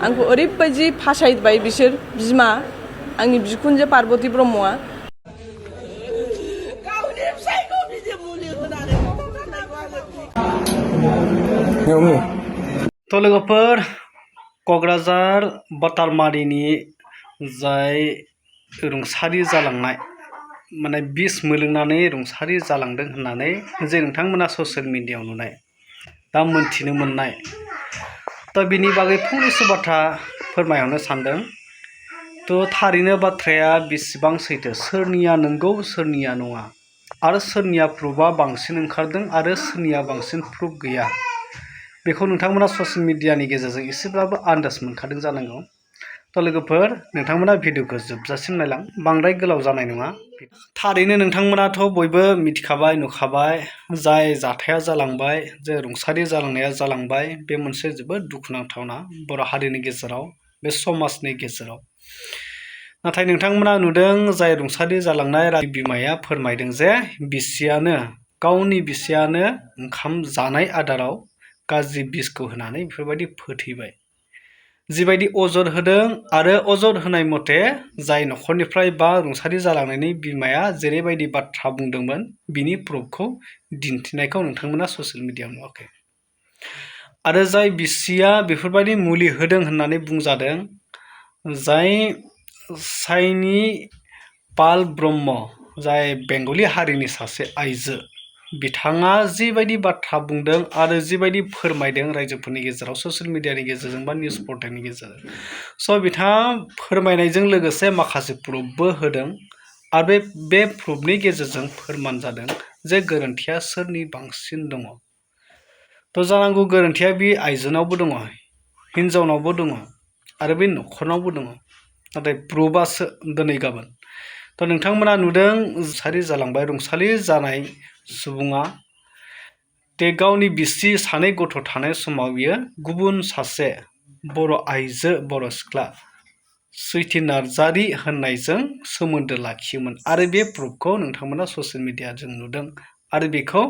आंखौ ओरैबायदि फासायबाय बिसोर बिमा आंनि बिखुनजो पार्बती ब्रह्मआ तो लोगोफोर क'क्राझार बातारमारिनि जाय रुंसारि जालांनाय माने बिस मोलोंनानै रुंसारि जालांदों होननानै जे नोंथांमोना ससियेल मिडियायाव नुनाय दा मोनथिनो मोननाय तो बिनि बागै फंनैसो बाथ्रा फोरमायहरनो सानदों। तो थारैनो बाथ्राया बेसेबां सैथो, सोरनिया नंगौ सोरनिया नङा आरो सोरनिया प्रुफआ बांसिन ओंखारदों आरो सोरनिया बांसिन प्रुफ गैया, बेखौ नोंथांमोना ससियेल मिडियानि गेजेरजों एसेब्लाबो आन्दाज मोनखादों जानांगौ। तो लोगोफोर नोंथांमोना भिडिअखौ जोबजासिम नायलां, बांद्राय गोलाव जानाय नङा। थारैनो नोंथांमोनाथ' बयबो मिथिखाबाय नुखाबाय जाय जाथाया जालांबाय, जे रुंसारि जालांनाया जालांबाय, बे मोनसे जोबोद दुखुनांथावना बर' हारिनि गेजेराव, बे समाजनि गेजेराव। नाथाय नोंथांमोना नुदों जाय रुंसारि जालांनाय बिमाया फोरमायदों जे बिसियानो गावनि बिसियानो ओंखाम जानाय आदाराव गाज्रि बिसखौ होनानै बेफोरबायदि फोथैबाय। जिबायदि अजद होदों आरो अजद होनाय मथे जाय न'खरनिफ्राय बा रुंसारि जालांनायनि बिमाया जेरैबायदि बाथ्रा बुंदोंमोन बिनि प्रुफखौ दिन्थिनायखौ नोंथांमोना ससियेल मिडियायाव नुवाखै। आरो जाय बिसिया बेफोरबायदि मुलि होदों होननानै बुंजादों, जाय साइनि पाल ब्रह्म, जाय बेंगलि हारिनि सासे आइजो, बिथाङा जिबायदि बाथ्रा बुंदों आरो जिबायदि फोरमायदों रायजोफोरनि गेजेराव ससियेल मिडियानि गेजेरजों बा निउस पर्टेलनि गेजेरजों, स' बिथाङा फोरमायनायजों लोगोसे माखासे प्रुफबो होदों आरो बे प्रुफनि गेजेरजों फोरमान जादों जे गोरोन्थिया सोरनि बांसिन दङ। तो जानांगौ गोरोन्थिया बे आइजोनावबो दङ, हिन्जावनावबो दङ आरो बे न'खरनावबो दङ, नाथाय प्रुफआसो दिनै गाबोन। तो नोंथांमोना नुदों रुंसारि जालांबाय, रुंसारि जानाय सुबुङा दे गावनि बिसि सानै गथ' थानाय समाव बियो गुबुन सासे बर' आइजो, बर' सिख्ला सुइटि नार्जारि होननायजों सोमोन्दो लाखियोमोन आरो बे प्रुफखौ नोंथांमोना ससियेल मिडियाजों नुदों आरो बेखौ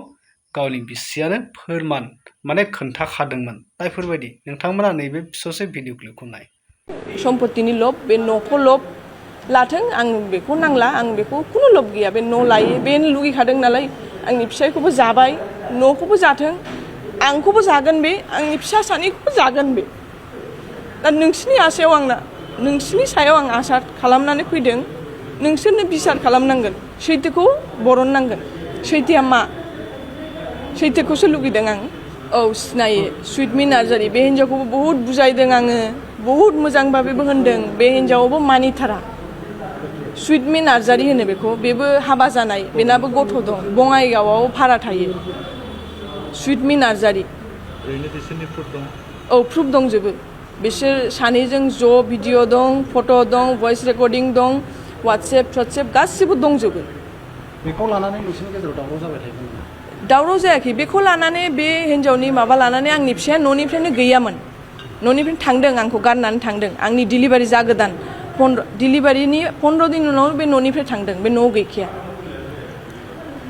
गावनि बिसियानो फोरमान माने खोन्थाखादोंमोन। दा बेफोरबायदि नोंथांमोना नैबे ससे भिडिअ क्लिपखौ नाय। सम्पतिनि लब, बे न'खौ लब लाथों, आं बेखौ नांला, आं बेखौ खुनु लब गैया, बे न' लायो, बे लुगैखादों नालाय, आंनि फिसायखौबो जाबाय, न'खौबो जाथों, आंखौबो जागोन बे, आंनि फिसा सानैखौबो जागोन बे। दा नोंसिनि आसायाव आंना, नोंसिनि सायाव आं आसा खालामनानै फैदों, नोंसोरनो बिसार खालामनांगोन, सैथोखौ बरननांगोन। सैथोआ मा? सैथोखौसो लुगैदों आं। औ सिनायो, सुइटमि नार्जारि, बे हिन्जावखौबो बहुद बुजायदों आङो, बहुद मोजां भाबेबो होनदों, बे हिन्जावाबो मानिथारा। सुइटमि नार्जारि होनो बेखौ, बेबो हाबा जानाय, बेनाबो गथ' दं, बङाइगावआव भारा थायो। सुइटमि नार्जारि। औ प्रुफ दंजोबो, बिसोर सानैजों ज' भिडिअ दं, फट' दं, भइस रेकर्डिं दं, वाट्सएप गासिबो दंजोबो। बेखौ लानानै नोंसिनि गेजेराव दावराव जाबाय थायोमोन नामा? दावराव जायाखै, बेखौ लानानै बे हिन्जावनि माबा लानानै आंनि फिसाया न'निफ्रायनो गैयामोन, न'निफ्रायनो थांदों, आंखौ गारनानै थांदों, आंनि डिलिभारि जागोदान डिलिभारिनि 15 दिन उनाव बे न'निफ्राय थांदों, बे न'आव गैखाया,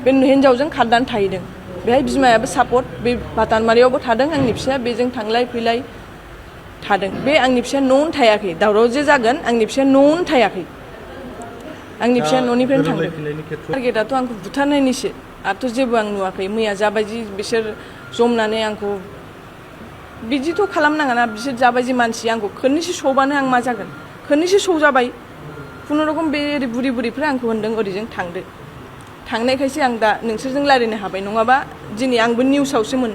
बे हिन्जावजों खारनानै थाहैदों। बेहाय बिमायाबो सापर्ट, बे बातारमारियावबो थादों, आंनि फिसाया बेजों थांलाय फैलाय थादों। बे आंनि फिसाया न'आवनो थायाखै, दावराव जे जागोन आंनि फिसाया न'आवनो थायाखै, आंनि फिसाया न'निफ्रायनो थांदों। टारगेटआथ' आंखौ बुथारनायनिसो, आरोथ' जेबो आं नुवाखै। मैया जाबायदि बिसोर जमनानै आंखौ बिदिथ' खालामनाङाना, बिसोर जाबायदि मानसि, आंखौ खोननैसो सौबानो आं मा जागोन, खोननैसो सौजाबाय, खुनुरखम बे बुरिफ्रा आंखौ होनदों ओरैजों थांदो, थांनायखायसो आं दा नोंसोरजों रायज्लायनो हाबाय, नङाबा दिनै आंबो निउसावसोमोन।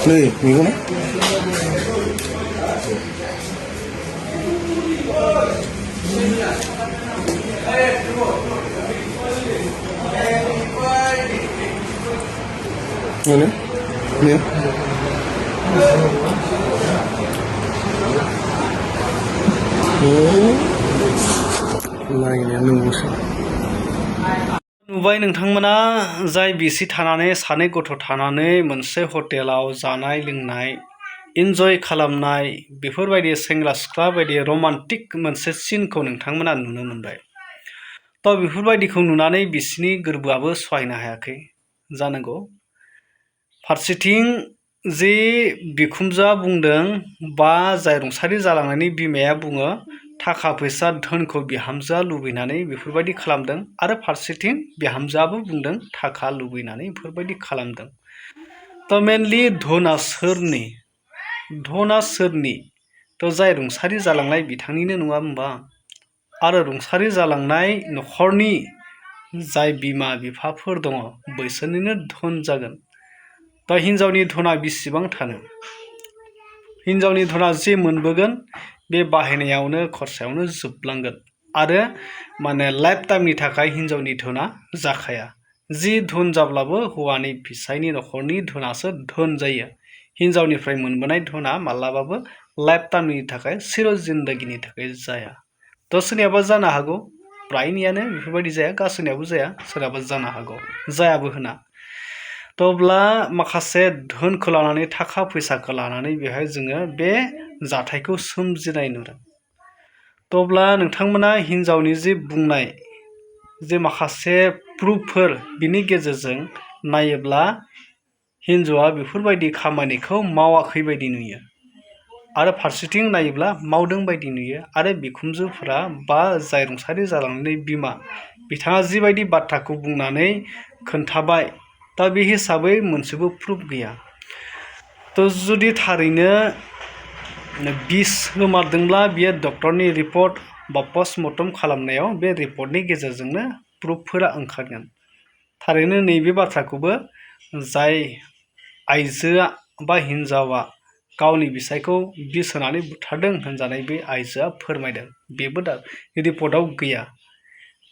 네, 이거네? 이거네? 네. नुबाय नोंथांमोना जाय बिसि थानानै सानै गथ' थानानै मोनसे हटेलाव जानाय लोंनाय इन्जय खालामनाय बेफोरबायदि सेंग्रा सिख्ला बायदि रमान्टिक मोनसे सिनखौ नोंथांमोना नुनो मोनबाय। थ' बेफोरबायदिखौ नुनानै बिसिनि गोरबोआबो सहायनो हायाखै जानांगौ। फारसेथिं जे बिखुनजोआ बुंदों बा जाय रुंसारि जालांनायनि बिमाया बुङो थाखा फैसा धोनखौ बिहामजोआ लुबैनानै बेफोरबायदि खालामदों आरो फारसेथिं बिहामजोआबो बुंदों थाखा लुबैनानै बेफोरबायदि खालामदों। थ' मेनलि धना सोरनि थ' जाय रुंसारि जालांनाय बिथांनिनो नङा होमबा? आरो रुंसारि जालांनाय न'खरनि जाय बिमा बिफाफोर दङ बैसोरनिनो धन जागोन। दा हिनजावनि धना बेसेबां थानो? हिनजावनि धना जे मोनबोगोन बे बाहायनायावनो खरसायावनो जोबलांगोन आरो माने लाइफ टाइमनि थाखाय हिनजावनि धना जाखाया। जि धन जाब्लाबो हौवानि फिसायनि न'खरनि धनासो धन जायो। हिनजावनिफ्राय मोनबोनाय धना माब्लाबाबो लाइफ टाइमनि थाखाय सिर जिन्दगिनि थाखाय जाया। थ' सोरनियाबा जानो हागौ, फ्रायनियानो बेफोरबायदि जाया, गासैनियाबो जाया, सोरहाबा जानो हागौ, जायाबो होना। थ' अब्ला माखासे धोनखौ लानानै थाखा फैसाखौ लानानै बेवहाय जोङो बे जाथायखौ सोमजिनाय नुदों। थ' अब्ला नोंथांमोना हिनजावनि जे बुंनाय जे माखासे प्रुफफोर बिनि गेजेरजों नायोब्ला हिनजावा बेफोरबायदि खामानिखौ मावाखै बायदि नुयो आरो फारसेथिं नायोब्ला मावदों बायदि नुयो आरो बिखुनजोफोरा बा जाय रुंसारि जालांनायनि बिमा बिथाङा जिबायदि बाथ्राखौ बुंनानै खोन्थाबाय दा बे हिसाबै मोनसेबो प्रुफ गैया। थ' जुदि थारैनो बिस होमारदोंब्ला बियो डक्टरनि रिपर्ट बा पस्टमर्टम खालामनायाव बे रिपर्टनि गेजेरजोंनो प्रुफफोरा ओंखारगोन। थारैनो नैबे बाथ्राखौबो जाय आइजोआ बा हिन्जावा गावनि बिसायखौ बिस होनानै बुथारदों होनजानाय बे आइजोआ फोरमायदों, बेबो दा रिपर्टआव गैया।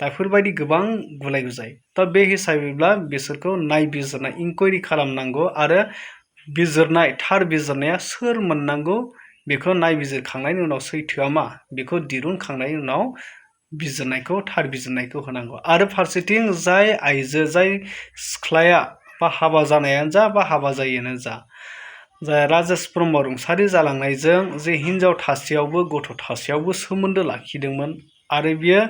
दा बेफोरबायदि गोबां गुलाय गुजाय। दा बे हिसाबैब्ला बिसोरखौ नायबिजिरनाय इनकुवारि खालामनांगौ आरो बिजिरनाय थार बिजिरनाया सोर मोननांगौ बेखौ नायबिजिरखांनायनि उनाव सैथोआ मा बेखौ दिरुनखांनायनि उनाव बिजिरनायखौ थार बिजिरनायखौ होनांगौ। आरो फारसेथिं जाय आइजो जाय सिख्लाया बा हाबा जानायानो जा बा हाबा जायोआनो जा जाय राजेश ब्रह्म रुंसारि जालांनायजों जे हिनजाव थासेयावबो गथ' थासेयावबो सोमोन्दो लाखिदोंमोन आरो बियो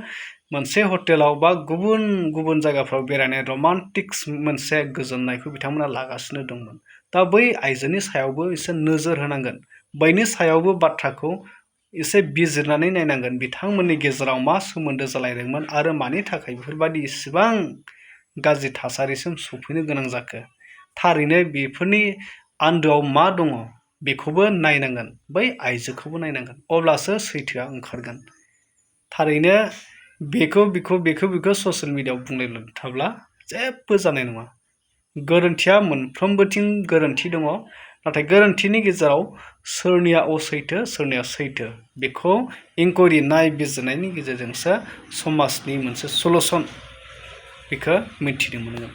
मोनसे हटेलाव बा गुबुन गुबुन जायगाफ्राव बेरायनाय रमान्टिक मोनसे गोजोननायखौ बिथांमोना लागासिनो दंमोन। दा बै आइजोनि सायावबो एसे नोजोर होनांगोन, बैनि सायावबो बाथ्राखौ एसे बिजिरनानै नायनांगोन बिथांमोननि गेजेराव मा सोमोन्दो जालायदोंमोन आरो मानि थाखाय बेफोरबायदि इसेबां गाज्रि थासारिसिम सफैनो गोनां जाखो। थारैनो बेफोरनि आन्दोआव मा दङ बेखौबो नायनांगोन, बै आइजोखौबो नायनांगोन, अब्लासो सैथोआ ओंखारगोन। थारैनो बेखौ ससियेल मिडियायाव बुंलायबाय थाब्ला जेबो जानाय नङा। गोरोन्थिया मोनफ्रोमबोथिं गोरोन्थि दङ, नाथाय गोरोन्थिनि गेजेराव सोरनिया असैथो सोरनिया सैथो बेखौ इनकुवारि नायबिजिरनायनि गेजेरजोंसो समाजनि मोनसे सलुसन बेखौ मिथिनो मोनगोन।